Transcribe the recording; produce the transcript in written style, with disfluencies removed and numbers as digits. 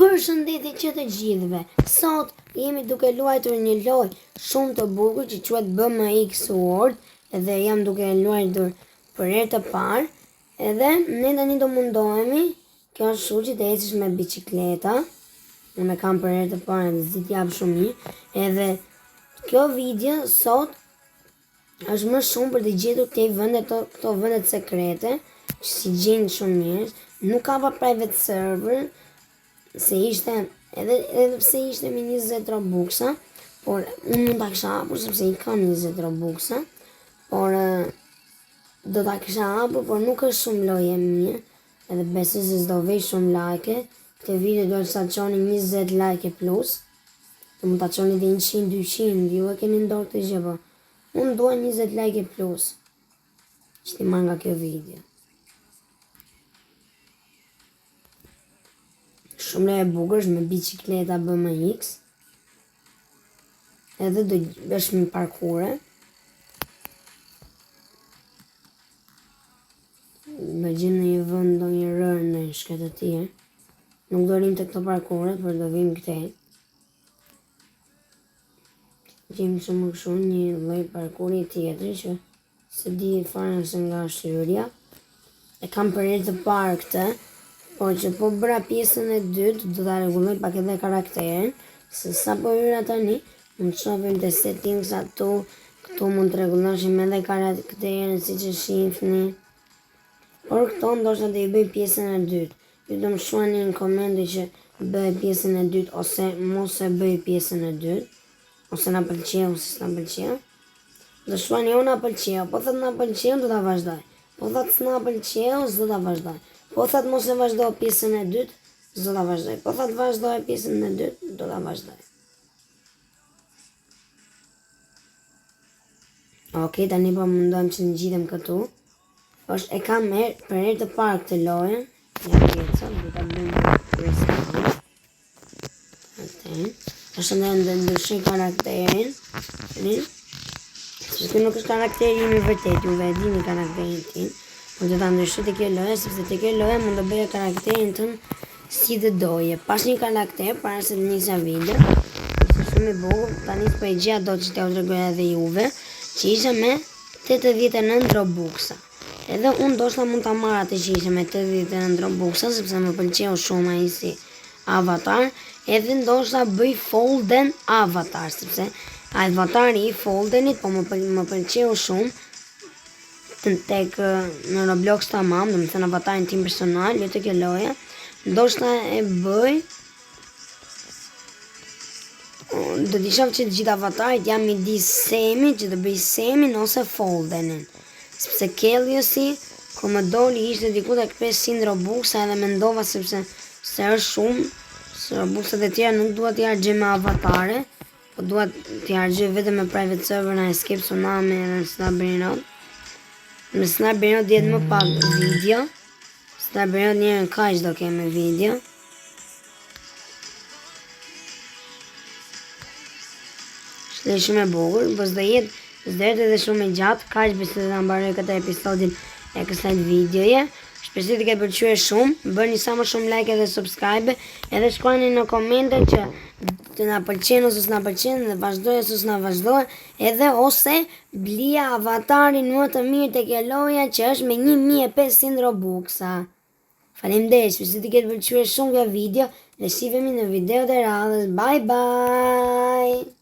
Përshëndetje që të gjithëve. Sot jemi duke luajtur një lojë shumë të bukur që quhet BMX World edhe jam duke luajtur për herë të parë. Edhe ne tani do mundohemi, kjo është kështu që të ecësh me biçikleta. Unë e kam për herë të parë dhe s'di t'jap shumë mirë. Edhe kjo video sot është më shumë për të gjetur këto vende këto, këto vendet sekrete që s'i gjejnë shumë njerëz. Nuk ka pa private server se ishte edhe edhe pse ishte me 20 Robuxa, por unë mund ta kisha hapur sepse i kam 20 Robuxa, por do ta kisha hapur, por nuk është shumë lojë e mirë, edhe besoj se s'do vej shumë like. Këtë video duhet ta çoni 20 like plus. Do mund ta çoni dhe 100, 200, ju e keni në dorë këtë gjë, po. Unë dua 20 like plus. Që t'i marr nga kjo video. Shumë lojë e bukur është me bicikleta BMX. Edhe do është me parkure. Do gjejmë në një vend do një rërë në një shkretëtirë. Nuk do rrim te këto parkuret, por do vim këtej. Gjejmë shumë kështu një lloj parkuri tjetër që s'e di fare se nga është hyrja. E kam për herë të parë këtë, por që po bëra pjesën e dytë, do ta rregulloj pak edhe karakterin, se sa po hyra tani, mund të shohim te settings atu, këtu mund të rregulloshim edhe karakterin siç e shihni. Por këto ndoshta do i bëj pjesën e dytë. Ju do më shkruani në komente që bëj pjesën e dytë ose mos e bëj pjesën e dytë, ose na pëlqeu ose s'na pëlqeu. Do shkruani jo na pëlqeu, po thot na pëlqeu do ta vazhdoj. Po thot s'na pëlqeu, s'do ta vazhdoj. Po thot mos e vazhdo pjesën e dytë, s'do ta vazhdoj. Po thot vazhdo pjesën e dytë, do ta vazhdoj. Ok, tani po mundohem që të ngjitem këtu. Është e kam her, për herë të parë këtë lojën. Ja pjeca, do ta bëjmë respawn. Atë. Është ndë ndë ndryshoj karakterin. Rin. Sepse ky nuk është karakteri im i vërtetë, ju e dini karakterin tim. Por do ta ndryshoj te kjo loja, sepse te kjo loja mund të bëja karakterin tënd si të doje. Pas një karakter para se të nisja video. Ishte shumë i bukur, tani s'po e gjeja dot që t'jua tregoja edhe juve, që ishte me 89 Robuxa. Edhe unë ndoshta mund ta marr atë që ishte me 89 Robuxa, sepse më pëlqeu shumë ai si avatar, edhe ndoshta bëj Folden avatar, sepse avatari i Foldenit po më, pël, më pëlqeu shumë tek në Roblox tamam, domethënë avatarin tim personal, jo te kjo loja. Ndoshta e bëj do t'i shoh që të gjithë avatarit jam midis Semit që të bëj Semin ose Foldenin. Sepse Keliosi kur më doli ishte diku tek 500 Robuxa edhe mendova sepse se është shumë, se Robuxat e tjera nuk dua t'i harxhoj me avatare, po dua t'i harxhoj vetëm me private server në Escape Tsunami edhe në Steal a Brainrot. Në Steal a Brainrot do jetë më pak video. Steal a Brainrot njëherë kaq do kemi video. Është shumë e bukur, po s'do jetë, s'do jetë edhe shumë e gjatë, kaq besoj do ta mbaroj këtë episodin e kësaj videoje. Shpresoj të ketë pëlqyer shumë, bëni sa më shumë like edhe subscribe, edhe shkruani në komente që të na pëlqen ose s'na pëlqen dhe vazhdoj ose s'na vazhdoj, edhe ose blija avatarin më të mirë te kjo loja që është me 1500 Robuxa. Faleminderit, shpresoj të ketë pëlqyer shumë kjo video dhe shihemi në videot e radhës. Bye bye.